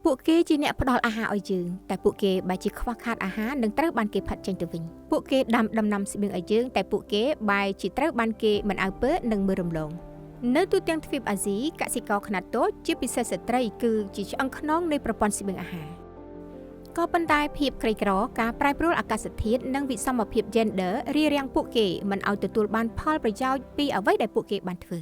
ពួកគេជាអ្នកផ្ដល់អាហារឲ្យយើងតែពួកគេបែរជាខ្វះខាតអាហារនិងត្រូវបានគេផាត់ចេញទៅវិញពួកគេដាំដំណាំស្បៀងឲ្យយើងតែពួកគេបែរជាត្រូវបានគេមិនអើពើនិងមើលរំលងនៅទូទាំងទ្វីបអាស៊ីកសិករខ្នាតតូចជាពិសេសស្ត្រីគឺជាឆ្អឹងខ្នងនៃប្រព័ន្ធស្បៀងអាហារក៏ប៉ុន្តែភាពក្រីក្រការប្រែប្រួលអាកាសធាតុនិងវិសមភាព gender រារាំងពួកគេមិនឲ្យទទួលបានផលប្រយោជន៍ពីអ្វីដែលពួកគេបានធ្វើ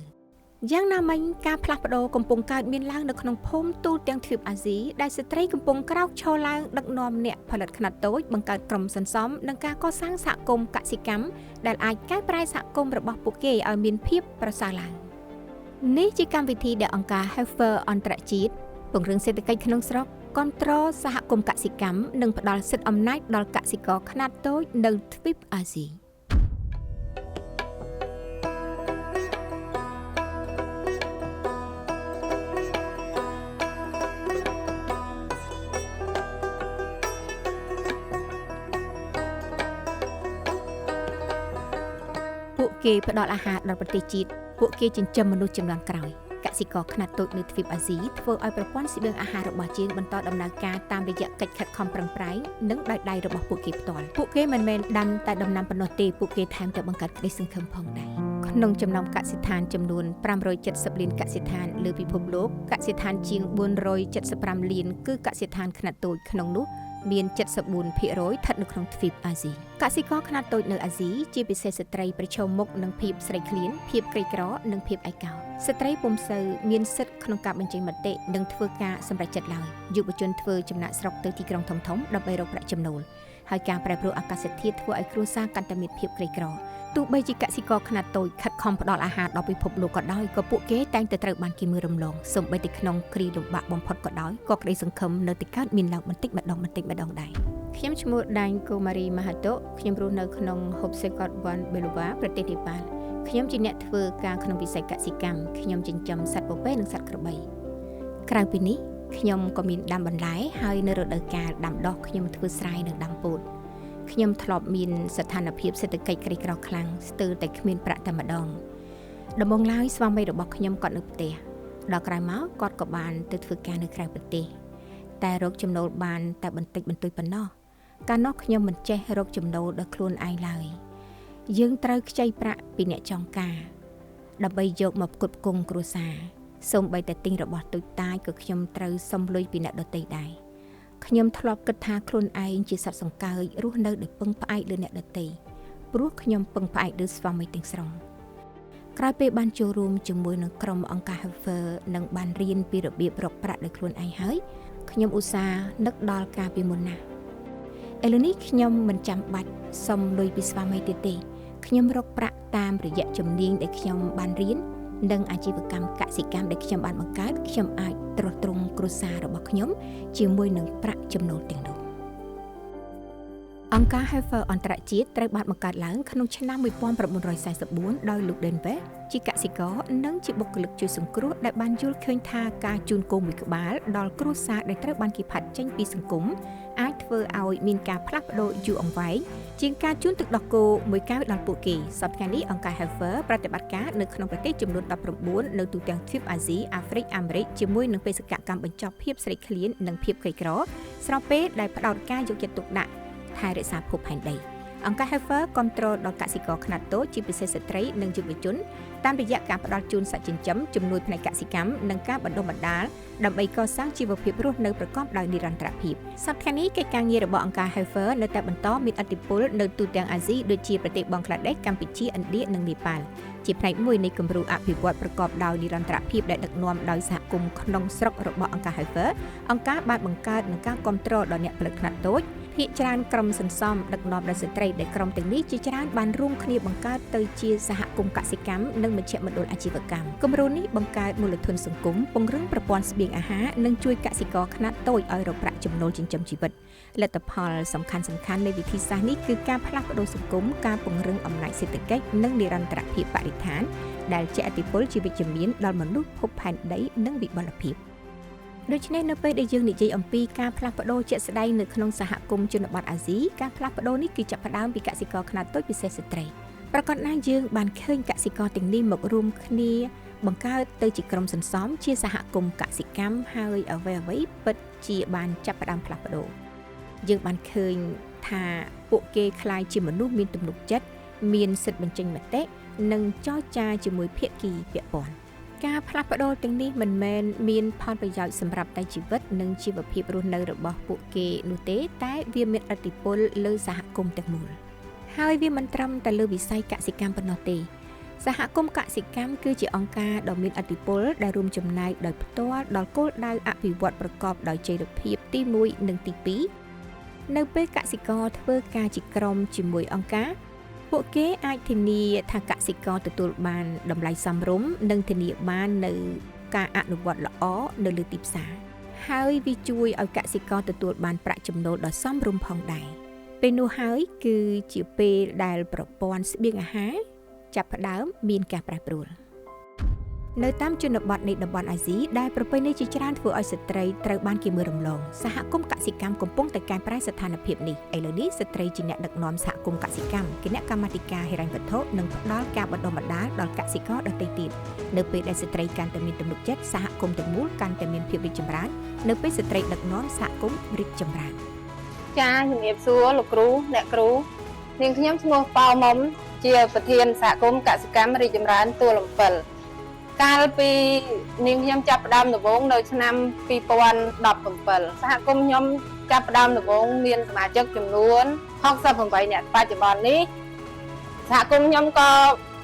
យ៉ាងណាមិញការផ្លាស់ប្ដូរកំពុងកើតមានឡើងនៅក្នុងភូមិទូទាំងទ្វីបអាស៊ីដែលស្ត្រីកំពុងក្រោកឈរឡើងដឹកនាំអ្នកផលិតខ្នាតតូចបង្កើតក្រុមសន្សំនិងការកសាងសហគមន៍កសិកម្មដែលអាចកែប្រែសហគមន៍របស់ពួកគេឲ្យមានភាពប្រសើរឡើងនេះជាកម្មវិធីដែលអង្គការ Heifer អន្តរជាតិពង្រឹងសេដ្ឋកិច្ចក្នុងស្រុកគាំទ្រសហគមន៍កសិកម្មនិងផ្ដល់សិទ្ធិអំណាចដល់កសិករខ្នាតតូចនៅទ្វីបអាស៊ីពួកគេផ្ដល់អាហារដល់ប្រទេសជាតិពួកគេចិញ្ចឹមមនុស្សជំនាន់ក្រោយកសិករខ្នាតតូចនៅទ្វីបអាស៊ីធ្វើឲ្យប្រព័ន្ធស្បៀងអាហាររបស់យើងបន្តដំណើរការតាមរយៈកិច្ចខិតខំប្រឹងប្រែងនិងដោយដៃរបស់ពួកគេផ្ទាល់ពួកគេមិនមែនដាំតែដំណាំប៉ុណ្ណោះទេពួកគេថែមទាំងបង្កើតក្តីសង្ឃឹមផងដែរក្នុងចំណោមកសិដ្ឋានចំនួន570លានកសិដ្ឋានលើពិភពលោកកសិដ្ឋានជាង475លានគឺកសិដ្ឋានខ្នាតតូចក្នុងនោះមាន74%ស្ថិតនៅក្នុងទ្វីបអាស៊ីកសិករខ្នាតតូចនៅអាស៊ីជាពិសេសស្ត្រីប្រឈមមុខនឹងភាពស្រេកឃ្លានភាពក្រីក្រនិងភាពឯកោស្ត្រីពុំសូវមានសិទ្ធិក្នុងការបញ្ចេញមតិនិងធ្វើការសម្រេចចិត្តឡើយយុវជនធ្វើចំណាកស្រុកទៅទីក្រុងធំៗដើម្បីរកប្រាក់ចំណូលហើយការប្រែប្រួលអាកាសធាតុធ្វើឲ្យគ្រួសារកាន់តែមានភាពក្រីក្រទោះបីជាកសិករខ្នាតតូចខិតខំផ្ដល់អាហារដល់ពិភពលោកក៏ដោយក៏ពួកគេតែងតែត្រូវបានគេមើលរំលងសូម្បីតែក្នុងគ្រាលំបាកបំផុតក៏ដោយក៏ក្តីសង្ឃឹមនៅតែកើតមានឡើងបន្តិចម្ដងបន្តិចម្ដងដែរខ្ញុំឈ្មោះដាញ់កូម៉ារីម៉ាហាតូខ្ញុំរស់នៅក្នុងហូបសេកតវ៉ាន់បេលូវ៉ាប្រទេសនេប៉ាល់ខ្ញុំជាអ្នកធ្វើការក្នុងវិស័យកសិកម្មខ្ញុំចិញ្ចឹមសត្វពពែនិងសត្វក្របីក្រៅពីនេះខ្ញុំក៏មានដាំបន្លែហើយនៅរដូវកាលដាំដុះខ្ញុំធ្វើស្រែនិងដាំពោតខ្ញុំធ្លាប់មានស្ថានភាពសេដ្ឋកិច្ចក្រីក្រខ្លាំងស្ទើរតែគ្មានប្រាក់តែម្ដងដំបូងឡើយស្វាមីរបស់ខ្ញុំគាត់នៅផ្ទះដល់ក្រោយមកគាត់ក៏បានទៅធ្វើការនៅក្រៅប្រទេសតែរកចំណូលបានតែបន្តិចបន្តួចប៉ុណ្ណោះកាលនោះខ្ញុំមិនចេះរកចំណូលដោយខ្លួនឯងឡើយយើងត្រូវខ្ចីប្រាក់ពីអ្នកចងការដើម្បីយកមកផ្គត់ផ្គង់គ្រួសារសូម្បីតែទិញរបស់តូចតាចក៏ខ្ញុំត្រូវសុំលុយពីអ្នកដទៃដែរខ្ញុំធ្លាប់គិតថាខ្លួនឯងជាសត្វសង្កើយរស់នៅដោយពឹងផ្អែកលើអ្នកដទៃព្រោះខ្ញុំពឹងផ្អែកលើស្វាមីទាំងស្រុងក្រោយពេលបានចូលរួមជាមួយនឹងក្រុមអង្គការ Heifer និងបានរៀនពីរបៀបរកប្រាក់ដោយខ្លួនឯងហើយខ្ញុំឧស្សាហ៍នឹកដល់កាលពីមុនណាស់ឥឡូវនេះខ្ញុំមិនចាំបាច់សុំលុយពីស្វាមីទៀតទេខ្ញុំរកប្រាក់តាមរយៈជំនាញដែលខ្ញុំបានរៀននិងអាជីវកម្មកសិកម្មដែលខ្ញុំបានបង្កើតខ្ញុំអាចទ្រទ្រង់គ្រួសាររបស់ខ្ញុំជាមួយនឹងប្រាក់ចំណូលទាំងនោះអង្គការ Heifer អន្តរជាតិត្រូវបានបង្កើតឡើងក្នុងឆ្នាំ1944ដោយលោក Denver ជាកសិករនិងជាបុគ្គលិកជួយសង្គ្រោះដែលបានយល់ឃើញថាការជូនគោមួយក្បាលដល់គ្រួសារដែលត្រូវបានគេផាត់ចេញពីសង្គមអាចធ្វើឲ្យមានការផ្លាស់ប្ដូរយូរអង្វែងជាងការជូនទឹកដោះគោមួយកែវដល់ពួកគេសប្តាហ៍នេះអង្គការ Heifer ប្រតិបត្តិការនៅក្នុងប្រទេសចំនួន19នៅទូទាំងទ្វីបអាស៊ីអាហ្វ្រិកអាមេរិកជាមួយនឹងបេសកកម្មបញ្ចប់ភាពស្រេកឃ្លាននិងភាពក្រីក្រស្របពេលដែលផ្ដោតការយកចិត្តទុកដាក់ថែរក្សាភពផែនដីអង្គការ Heifer គាំទ្រដល់កសិករខ្នាតតូចជាពិសេសស្ត្រីនិងយុវជនតាមរយៈការផ្ដល់ជូនសត្វចិញ្ចឹមជំនួយផ្នែកកសិកម្មនិងការបណ្ដុះបណ្ដាលដើម្បីកសាងជីវភាពរស់នៅប្រកបដោយនិរន្តរភាពសប្តាហ៍នេះកិច្ចការងាររបស់អង្គការ Heifer នៅតែបន្តមានឥទ្ធិពលនៅទូទាំងអាស៊ីដូចជាប្រទេសបង់ក្លាដេសកម្ពុជាឥណ្ឌានិងនេប៉ាល់ជាផ្នែកមួយនៃគម្រោងអភិវឌ្ឍប្រកបដោយនិរន្តរភាពដែលដឹកនាំដោយសហគមន៍ក្នុងស្រុករបស់អង្គការ Heifer អង្គការបានបង្កើតនឹងការគាំទ្រដល់អ្នកផលិតខ្នាតតូចភាគច្រើនក្រុមសន្សំដឹកនាំដោយស្ត្រីដែលក្រុមទាំងនេះជាច្រើនបានរួមគ្នាបង្កើតទៅជាសហគមន៍កសិកម្មនិងមជ្ឈមណ្ឌលអាជីវកម្មគម្រោងនេះបង្កើតមូលធនសង្គមពង្រឹងប្រព័ន្ធស្បៀងអាហារនិងជួយកសិករខ្នាតតូចឲ្យរកប្រាក់ចំណូលចិញ្ចឹមជីវិតលទ្ធផលសំខាន់ៗនៃវិធីសាស្ត្រនេះគឺការផ្លាស់ប្ដូរសង្គមការពង្រឹងអំណាចសេដ្ឋកិច្ចនិងនិរន្តរភាពបរិស្ថានដែលជះឥទ្ធិពលជាវិជ្ជមានដល់មនុស្សភពផែនដីនិងវិបុលភាពដូច្នេះនៅពេលដែលយើងនិយាយអំពីការផ្លាស់ប្ដូរជាក់ស្ដែងនៅក្នុងសហគមន៍ជនបទអាស៊ីការផ្លាស់ប្ដូរនេះគឺចាប់ផ្ដើមពីកសិករខ្នាតតូចពិសេសស្ត្រី ប្រកបណាស់យើងបានឃើញកសិករទាំងនេះមករួមគ្នាបង្កើតទៅជាក្រុមសន្សំជាសហគមន៍កសិកម្មហើយអ្វីៗពិតជាបានចាប់ផ្ដើមផ្លាស់ប្ដូរយើងបានឃើញថាពួកគេក្លាយជាមនុស្សមានទំនុកចិត្តមានសិទ្ធិបញ្ចេញមតិនិងចរចាជាមួយភាគីពាក់ព័ន្ធការផ្លាស់ប្ដូរទាំងនេះមិនមែនមានផលប្រយោជន៍សម្រាប់តែជីវិតនិងជីវភាពរស់នៅរបស់ពួកគេនោះទេតែវាមានឥទ្ធិពលលើសហគមន៍ទាំងមូលហើយវាមិនត្រឹមតែលើវិស័យកសិកម្មប៉ុណ្ណោះទេសហគមន៍កសិកម្មគឺជាអង្គការដ៏មានឥទ្ធិពលដែលរួមចំណែកដោយផ្ទាល់ដល់គោលដៅអភិវឌ្ឍប្រកបដោយចីរភាពទី1និងទី2នៅពេលកសិករធ្វើការជាក្រុមជាមួយអង្គការពួកគេអាចធានាថាកសិករទទួលបានតម្លៃសមរម្យនិងធានាបាននូវការអនុវត្តល្អនៅលើទីផ្សារហើយវាជួយឲ្យកសិករទទួលបានប្រាក់ចំណូលដ៏សមរម្យផងដែរពេលនោះហើយគឺជាពេលដែលប្រព័ន្ធស្បៀងអាហារចាប់ផ្ដើមមានការប្រែប្រួលនៅតាមជនបទនៃតំបន់អាស៊ីដែលប្រពៃណីជាច្រើនធ្វើឲ្យស្ត្រីត្រូវបានគេមើលរំលងសហគមន៍កសិកម្មកំពុងតែកែប្រែស្ថានភាពនេះឥឡូវនេះស្ត្រីជាអ្នកដឹកនាំសហគមន៍កសិកម្មគណៈកម្មាធិការហិរញ្ញវត្ថុនិងផ្ដល់ការបណ្ដុះបណ្ដាលដល់កសិករដទៃទៀតនៅពេលដែលស្ត្រីកាន់តែមានទំនុកចិត្តសហគមន៍ទាំងមូលកាន់តែមានភាពរីកចម្រើននៅពេលស្ត្រីដឹកនាំសហគមន៍រីកចម្រើនចាជំរាបសួរលោកគ្រូអ្នកគ្រូនាងខ្ញុំឈ្មោះប៉ៅមុំជាប្រធានសហគមន៍កសិកម្មរីកចម្រើនទួលអំពិលកាលពីនាងខ្ញុំចាប់ផ្ដើមដំបូងនៅឆ្នាំ2017សហគមន៍ខ្ញុំចាប់ផ្ដើមដំបូងមានសមាជិកចំនួន68នាក់បច្ចុប្បន្ននេះសហគមន៍ខ្ញុំក៏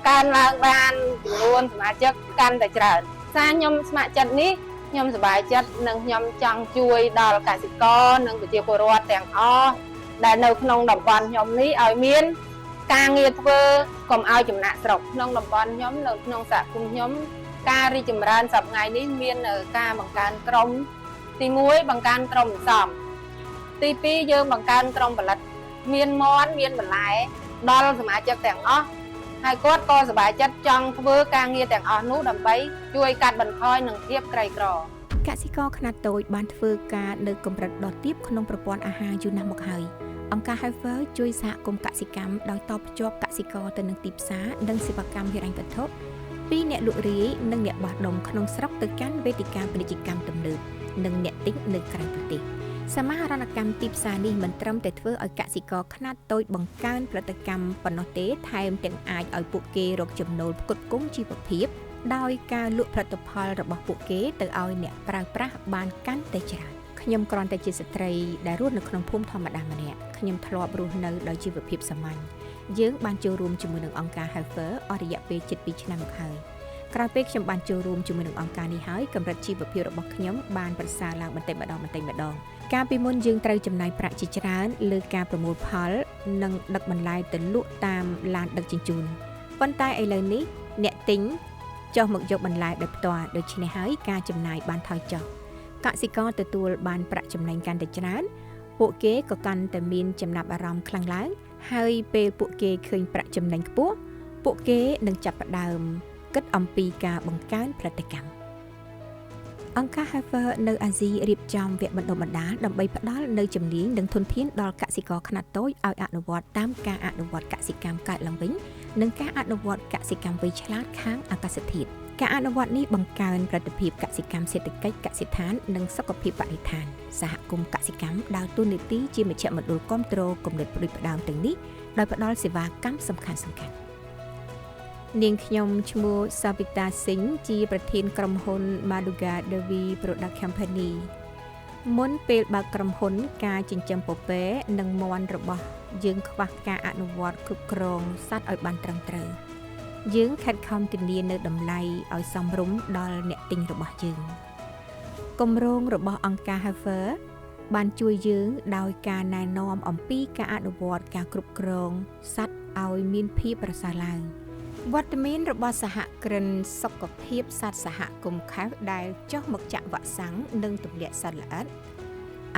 កើនឡើងបានចំនួនសមាជិកកាន់តែច្រើនសារខ្ញុំស្ម័គ្រចិត្តនេះខ្ញុំសប្បាយចិត្តនិងខ្ញុំចង់ជួយដល់កសិករនិងប្រជាពលរដ្ឋទាំងអស់ដែលនៅក្នុងតំបន់ខ្ញុំនេះឲ្យមានការងារធ្វើកុំឲ្យចំណាកស្រុកក្នុងតំបន់ខ្ញុំនៅក្នុងសហគមន៍ខ្ញុំការរីកចម្រើនសប្តាហ៍នេះមានការបង្កើនក្រុមទី1បង្កើនក្រុមសន្សំទី2យើងបង្កើនក្រុមផលិតមានមន់មានបន្លែដល់សមាជិកទាំងអស់ហើយគាត់ក៏សប្បាយចិត្តចង់ធ្វើការងារទាំងអស់នោះដើម្បីជួយកាត់បន្ថយនឹងភាពក្រីក្រកសិករខ្នាតតូចបានធ្វើការនៅកម្រិតដ៏ទាបក្នុងប្រព័ន្ធអាហារយូរណាស់មកហើយអង្គការ Heifer ជួយសហគមន៍កសិកម្មដោយតភ្ជាប់កសិករទៅនឹងទីផ្សារនិងសេវាកម្មហិរញ្ញវត្ថុពីអ្នកលក់រាយនិងអ្នកបោះដុំក្នុងស្រុកទៅកាន់វេទិកាពាណិជ្ជកម្មទំនើបនិងអ្នកទិញនៅក្រៅប្រទេសសមាហរណកម្មទីផ្សារនេះមិនត្រឹមតែធ្វើឲ្យកសិករខ្នាតតូចបង្កើនផលិតកម្មប៉ុណ្ណោះទេថែមទាំងអាចឲ្យពួកគេរកចំណូលផ្គត់ផ្គង់ជីវភាពដោយការលក់ផលិតផលរបស់ពួកគេទៅឲ្យអ្នកប្រើប្រាស់បានកាន់តែច្រើនខ្ញុំគ្រាន់តែជាស្ត្រីដែលរស់នៅក្នុងភូមិធម្មតាម្នាក់ខ្ញុំធ្លាប់រស់នៅដោយជីវភាពសាមញ្ញយើងបានចូលរួមជាមួយនឹងអង្គការ Heifer អស់រយៈពេលជិត2ឆ្នាំមកហើយក្រោយពេលខ្ញុំបានចូលរួមជាមួយនឹងអង្គការនេះហើយកម្រិតជីវភាពរបស់ខ្ញុំបានប្រសើរឡើងបន្តិចម្ដងបន្តិចម្ដងកាលពីមុនយើងត្រូវចំណាយប្រាក់ជាច្រើនលើការប្រមូលផលនិងដឹកបន្លែទៅលក់តាមឡានដឹកជញ្ជូនប៉ុន្តែឥឡូវនេះអ្នកទិញចុះមកយកបន្លែដោយផ្ទាល់ដូច្នេះហើយការចំណាយបានថយចុះកសិករទទួលបានប្រាក់ចំណេញកាន់តែច្រើនពួកគេក៏កាន់តែមានចំណាប់អារម្មណ៍ខ្លាំងឡើងហើយពេលពួកគេឃើញប្រាក់ចំណេញខ្ពស់ពួកគេនឹងចាប់ផ្ដើមគិតអំពីការបង្កើនផលិតកម្មអង្គការ Heifer នៅអាស៊ីរៀបចំវគ្គបណ្ដុះបណ្ដាលដើម្បីផ្ដល់នូវជំនាញនិងធនធានដល់កសិករខ្នាតតូចឲ្យអនុវត្តតាមការអនុវត្តកសិកម្មកើតឡើងវិញនិងការអនុវត្តកសិកម្មវៃឆ្លាតខាងអាកាសធាតុការអនុវត្តនេះបង្កើនប្រសិទ្ធភាពកសិកម្មសេដ្ឋកិច្ចកសិដ្ឋាននិងសុខភាពបរិស្ថានសហគមន៍កសិកម្មដើរតួនាទីជាមជ្ឈមណ្ឌលគាំទ្រគំនិតផ្ដួចផ្ដើមទាំងនេះដោយផ្ដល់សេវាកម្មសំខាន់ៗនាងខ្ញុំឈ្មោះសាវិតាស៊ីងជាប្រធានក្រុមហ៊ុន Maduga Devi Product Company មុនពេលបើកក្រុមហ៊ុនការចិញ្ចឹមពពែនិងមាន់របស់យើងខ្វះការអនុវត្តគ្រប់គ្រងសត្វឲ្យបានត្រឹមត្រូវយើងខិតខំធានានៅតម្លៃឲ្យសមរម្យដល់អ្នកទិញរបស់យើងគម្រោងរបស់អង្គការ Heifer បានជួយយើងដោយការណែនាំអំពីការអនុវត្តការគ្រប់គ្រងសត្វឲ្យមានភាពប្រសើរឡើងវត្តមានរបស់សហគ្រិនសុខភាពសត្វសហគមន៍ខេត្តដែលចុះមកចាក់វ៉ាក់សាំងនិងទម្លាក់សត្វល្អិត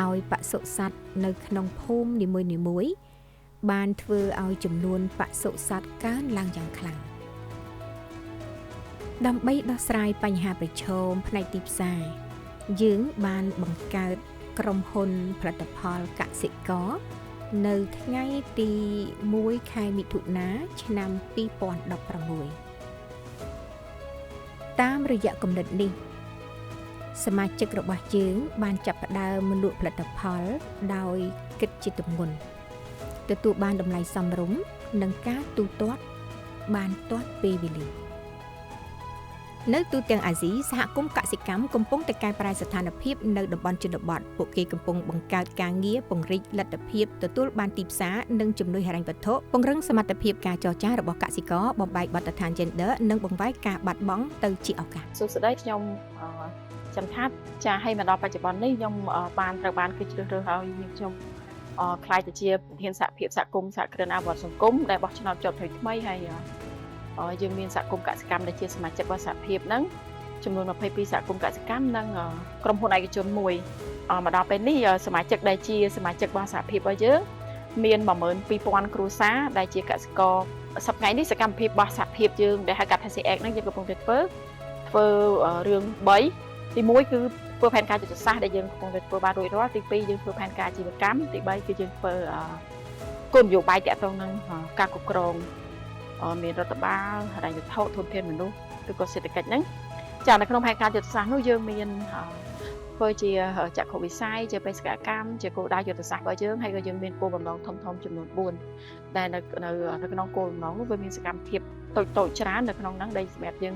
ឲ្យបសុសត្វនៅក្នុងភូមិនីមួយៗបានធ្វើឲ្យចំនួនបសុសត្វកើនឡើងយ៉ាងខ្លាំងដើម្បីដោះស្រាយបញ្ហាប្រឈមផ្នែកទីផ្សារយើងបានបង្កើតក្រុមហ៊ុនផលិតផលកសិករ នៅថ្ងៃទី1ខែមិថុនាឆ្នាំ2016តាមរយៈគំនិតនេះសមាជិករបស់យើងបានចាប់ផ្ដើមលក់ផលិតផលដោយគិតជាទម្ងន់ទទួលបានតម្លៃសមរម្យនិងការទូទាត់បានទាន់ពេលវេលានៅទូទាំងអាស៊ីសហគមន៍កសិកម្មកំពុងតែកែប្រែស្ថានភាពនៅតំបន់ជនបទពួកគេកំពុងបង្កើតការងារពង្រីកលទ្ធភាពទទួលបានទីផ្សារនិងជំនួយហិរញ្ញវត្ថុពង្រឹងសមត្ថភាពការចរចារបស់កសិករបំបែកបទដ្ឋាន gender និងបង្វែរការបាត់បង់ទៅជាឱកាសសួស្តីខ្ញុំចាំថាចាឲ្យមកដល់បច្ចុប្បន្ននេះខ្ញុំបានត្រូវបានគេជ្រើសរើសឲ្យខ្ញុំក្លាយទៅជាប្រធានសហភាពសហគមន៍សហគ្រិនអភិវឌ្ឍសង្គមដែលបោះឆ្នោតជាប់ថ្មីហើយយើងមានសហគមន៍កសិកម្មដែលជាសមាជិករបស់សហភាពហ្នឹងចំនួន22សហគមន៍កសិកម្មនិងក្រុមហ៊ុនឯកជនមួយមកដល់ពេលនេះសមាជិកដែលជាសមាជិករបស់សហភាពរបស់យើងមាន12000គ្រួសារដែលជាកសិករសប្តាហ៍នេះសកម្មភាពរបស់សហភាពយើងដែលហៅកាត់ថា CX ហ្នឹងយើងកំពុងតែធ្វើរឿង3ទី1គឺធ្វើផែនការយុទ្ធសាស្ត្រដែលយើងកំពុងតែធ្វើបានរួចរាល់ទី2យើងធ្វើផែនការអាជីវកម្មទី3គឺយើងធ្វើគោលនយោបាយទាក់ទងនឹងការគ្រប់គ្រងមានរដ្ឋបាលហិរញ្ញវត្ថុធនធានមនុស្សឬក៏សេដ្ឋកិច្ចហ្នឹងចានៅក្នុងផែនការយុទ្ធសាស្ត្រនោះយើងមានធ្វើជាចក្ខុវិស័យជាបេសកកម្មជាគោលដៅយុទ្ធសាស្ត្ររបស់យើងហើយក៏យើងមានគោលបំណងធំៗចំនួន4ដែលនៅក្នុងគោលបំណងនោះវាមានសកម្មភាពតូចៗច្រើននៅក្នុងហ្នឹងដែលសម្រាប់យើង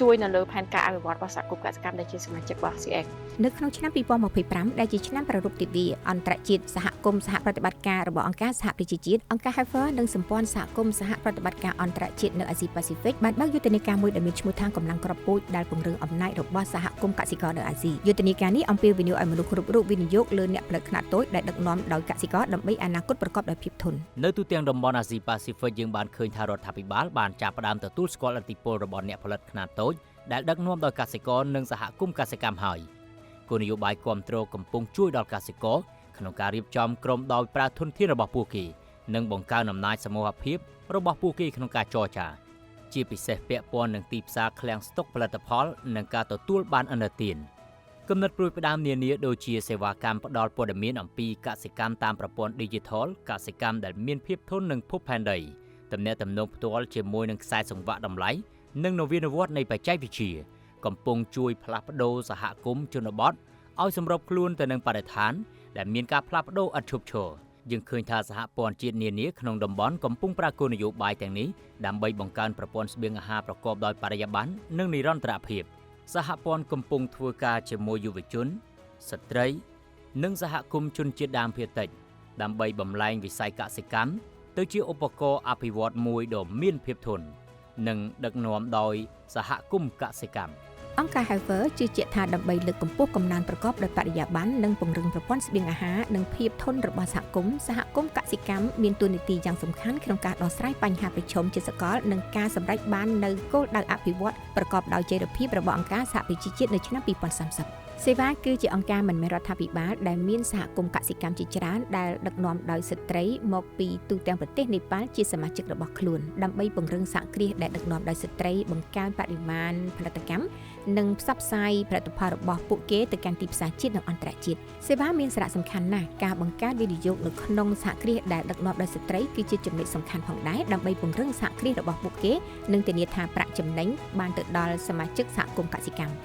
ជួយនៅលើផែនការអភិវឌ្ឍរបស់សហគមន៍កសិកម្មដែលជាសមាជិករបស់ CX នៅក្នុងឆ្នាំ2025ដែលជាឆ្នាំប្រារព្ធទិវាអន្តរជាតិសហគមន៍សហប្រតិបត្តិការរបស់អង្គការសហប្រជាជាតិអង្គការ Heifer និងសម្ព័ន្ធសហគមន៍សហប្រតិបត្តិការអន្តរជាតិនៅអាស៊ីប៉ាស៊ីហ្វិកបានបើកយុទ្ធនាការមួយដែលមានឈ្មោះថាកម្លាំងក្របពូជដែលពង្រឹងអំណាចរបស់សហគមន៍កសិករនៅអាស៊ីយុទ្ធនាការនេះអំពាវនាវឲ្យមនុស្សគ្រប់រូបវិនិយោគលើអ្នកផលិតខ្នាតតូចដែលដឹកនាំដោយកសិករដើម្បីអនាគតប្រកបដោយភាពធន់នៅទូទាំងតំបន់អាស៊ីប៉ាស៊ីហ្វិកយើងបានឃើញថារដ្ឋាភិបាលបានចាប់ផ្ដើមទទួលស្គាល់ឥទ្ធិពលរបស់អ្នកផលិតខ្នាតតូចដែលដឹកនាំដោយកសិករនិងសហគមន៍កសិកម្មហើយគោលនយោបាយគាំទ្រកំពុងជួយដល់កសិករក្នុងការរៀបចំក្រុមដោយប្រើធនធានរបស់ពួកគេនិងបង្កើនអំណាចសមូហភាពរបស់ពួកគេក្នុងការចរចាជាពិសេសពាក់ព័ន្ធនឹងទីផ្សារឃ្លាំងស្តុកផលិតផលនិងការទទួលបានឥណទានគំនិតព្រួយផ្ដើមនានាដូចជាសេវាកម្មផ្ដល់ព័ត៌មានអំពីកសិកម្មតាមប្រព័ន្ធ Digital កសិកម្មដែលមានភាពធន់នឹងភពផែនដីទំនាក់ទំនងផ្ទាល់ជាមួយនឹងខ្សែសង្វាក់តម្លៃនិងនវានុវត្តន៍នៃបច្ចេកវិទ្យាកំពុងជួយផ្លាស់ប្ដូរសហគមន៍ជនបទឲ្យសម្របខ្លួនទៅនឹងបរិស្ថានដែលមានការផ្លាស់ប្ដូរឥតឈប់ឈរយើងឃើញថាសហព័ន្ធជាតិនានាក្នុងតំបន់កំពុងប្រើគោលនយោបាយទាំងនេះដើម្បីបង្កើនប្រព័ន្ធស្បៀងអាហារប្រកបដោយបរិយាបន្ននិងនិរន្តរភាពសហព័ន្ធកំពុងធ្វើការជាមួយយុវជនស្ត្រីនិងសហគមន៍ជនជាតិដើមភាគតិចដើម្បីបំលែងវិស័យកសិកម្មទៅជាឧបករណ៍អភិវឌ្ឍមួយដ៏មានភាពធន់និងដឹកនាំដោយសហគមន៍កសិកម្មអង្គការ Heifer ជឿជាក់ថាដើម្បីលើកកម្ពស់កំណើនប្រកបដោយបរិយាបន្ននិងពង្រឹងប្រព័ន្ធស្បៀងអាហារនិងភាពធន់របស់សហគមន៍សហគមន៍កសិកម្មមានតួនាទីយ៉ាងសំខាន់ក្នុងការដោះស្រាយបញ្ហាប្រឈមជាសកលនិងការសម្រេចបាននូវគោលដៅអភិវឌ្ឍប្រកបដោយចីរភាពរបស់អង្គការសហប្រជាជាតិនៅឆ្នាំ2030សេវាគឺជាអង្គការមិនមែនរដ្ឋាភិបាលដែលមានសហគមន៍កសិកម្មជាច្រើនដែលដឹកនាំដោយស្ត្រីមកពីទូទាំងប្រទេសនេប៉ាល់ជាសមាជិករបស់ខ្លួនដើម្បីពង្រឹងសហគ្រាសដែលដឹកនាំដោយស្ត្រីបង្កើនបរិមាណផលិតកម្មនិងផ្សព្វផ្សាយផលិតផលរបស់ពួកគេទៅកាន់ទីផ្សារជាតិនិងអន្តរជាតិសេវាមានសារៈសំខាន់ណាស់ការបង្កើតវិនិយោគនៅក្នុងសហគ្រាសដែលដឹកនាំដោយស្ត្រីគឺជាចំណុចសំខាន់ផងដែរដើម្បីពង្រឹងសហគ្រាសរបស់ពួកគេនិងធានាថាប្រាក់ចំណេញបានទៅដល់សមាជិកសហគមន៍កសិកម្ម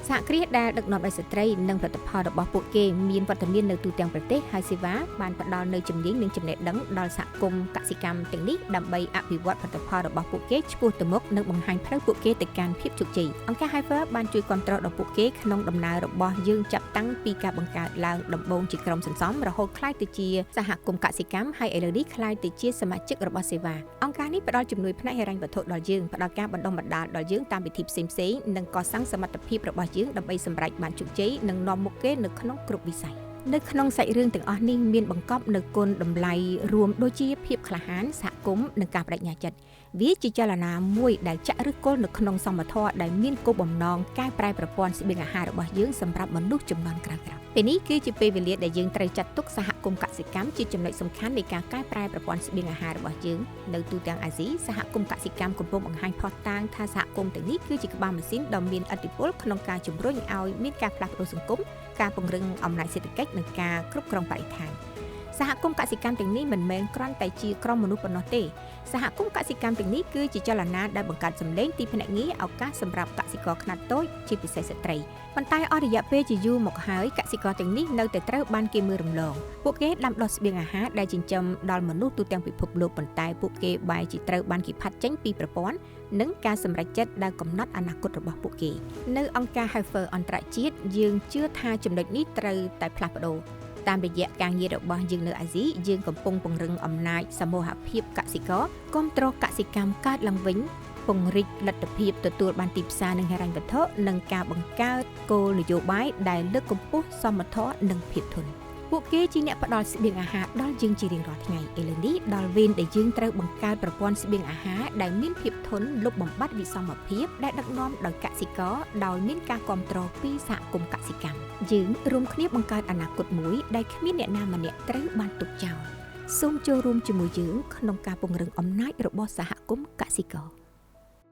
សហគ្រាសដែលដឹកនាំដោយស្ត្រីនិងផលិតផលរបស់ពួកគេមានវត្តមាននៅទូទាំងប្រទេសហើយសេវាបានផ្ដល់នូវជំនាញនិងចំណេះដឹងដល់សហគមន៍កសិកម្មទាំងនេះដើម្បីអភិវឌ្ឍផលិតផលរបស់ពួកគេឆ្ពោះទៅមុខនិងបង្ហាញផ្លូវពួកគេទៅកាន់ភាពជោគជ័យអង្គការ Heifer បានជួយគាំទ្រដល់ពួកគេក្នុងដំណើររបស់យើងចាប់តាំងពីការបង្កើតឡើងដំបូងជាក្រុមសន្សំរហូតក្លាយទៅជាសហគមន៍កសិកម្មហើយឥឡូវនេះក្លាយទៅជាសមាជិករបស់សេវាអង្គការនេះផ្ដល់ជំនួយផ្នែកហិរញ្ញវត្ថុដល់យើងផ្ដល់ការបណ្ដុះបណ្ដាលដល់យើងតាមវិធីផ្សេងៗនិងកសាងសមត្ថភាពរបស់យើងដើម្បីសម្រេចបានជោគជ័យនិងនាំមុខគេនៅក្នុងគ្រប់វិស័យនៅក្នុងសាច់រឿងទាំងអស់នេះមានបង្កប់នូវគុណតម្លៃរួមដូចជាភាពក្លាហានសហគមន៍និងការបដិញ្ញាចិត្តវាជាចលនាមួយដែលចាក់ឫសគល់នៅក្នុងសមធម៌ដែលមានគោលបំណងកែប្រែប្រព័ន្ធស្បៀងអាហាររបស់យើងសម្រាប់មនុស្សជំនាន់ក្រោយៗពេលនេះគឺជាពេលវេលាដែលយើងត្រូវចាត់ទុកសហគមន៍កសិកម្មជាចំណុចសំខាន់នៃការកែប្រែប្រព័ន្ធស្បៀងអាហាររបស់យើងនៅទូទាំងអាស៊ីសហគមន៍កសិកម្មកំពុងបង្ហាញភស្តុតាងថាសហគមន៍ទាំងនេះគឺជាក្បាលម៉ាស៊ីនដ៏មានឥទ្ធិពលក្នុងការជំរុញឲ្យមានការផ្លាស់ប្ដូរសង្គមការពង្រឹងអំណាចសេដ្ឋកិច្ចនិងការគ្រប់គ្រងបរិស្ថាន សហគមន៍កសិកម្មទាំងនេះមិនមែនគ្រាន់តែជាក្រុមមនុស្សប៉ុណ្ណោះទេសហគមន៍កសិកម្មទាំងនេះគឺជាចលនាដែលបង្កើតសម្លេងទីភ្នាក់ងារឱកាសសម្រាប់កសិករខ្នាតតូចជាពិសេសស្ត្រីប៉ុន្តែអស់រយៈពេលជាយូរមកហើយកសិករទាំងនេះនៅតែត្រូវបានគេមើលរំលងពួកគេដាំដុះស្បៀងអាហារដែលចិញ្ចឹមដល់មនុស្សទូទាំងពិភពលោកប៉ុន្តែពួកគេបែរជាត្រូវបានគេផាត់ចេញពីប្រព័ន្ធនិងការសម្រេចចិត្តដែលកំណត់អនាគតរបស់ពួកគេនៅអង្គការ Heifer អន្តរជាតិយើងជឿថាចំណុចនេះត្រូវតែផ្លាស់ប្ដូរតាមរយៈការងាររបស់យើងនៅអាស៊ីយើងកំពុងពង្រឹងអំណាចសមូហភាពកសិករគាំទ្រកសិកម្មកើតឡើងវិញពង្រីកលទ្ធភាពទទួលបានទីផ្សារនិងហិរញ្ញវត្ថុនិងការបង្កើតគោលនយោបាយដែលលើកកម្ពស់សមធម៌និងភាពធន់ពួកគេជាអ្នកផ្ដល់ស្បៀងអាហារដល់យើងជារៀងរាល់ថ្ងៃឥឡូវនេះដល់វេនដែលយើងត្រូវបង្កើតប្រព័ន្ធស្បៀងអាហារដែលមានភាពធន់លុបបំបាត់វិសមភាពដែលដឹកនាំដោយកសិករដោយមានការគាំទ្រពីសហគមន៍កសិកម្មយើងរួមគ្នាបង្កើតអនាគតមួយដែលគ្មានអ្នកណាម្នាក់ត្រូវបានទុកចោលសូមចូលរួមជាមួយយើងក្នុងការពង្រឹងអំណាចរបស់សហគមន៍កសិករ។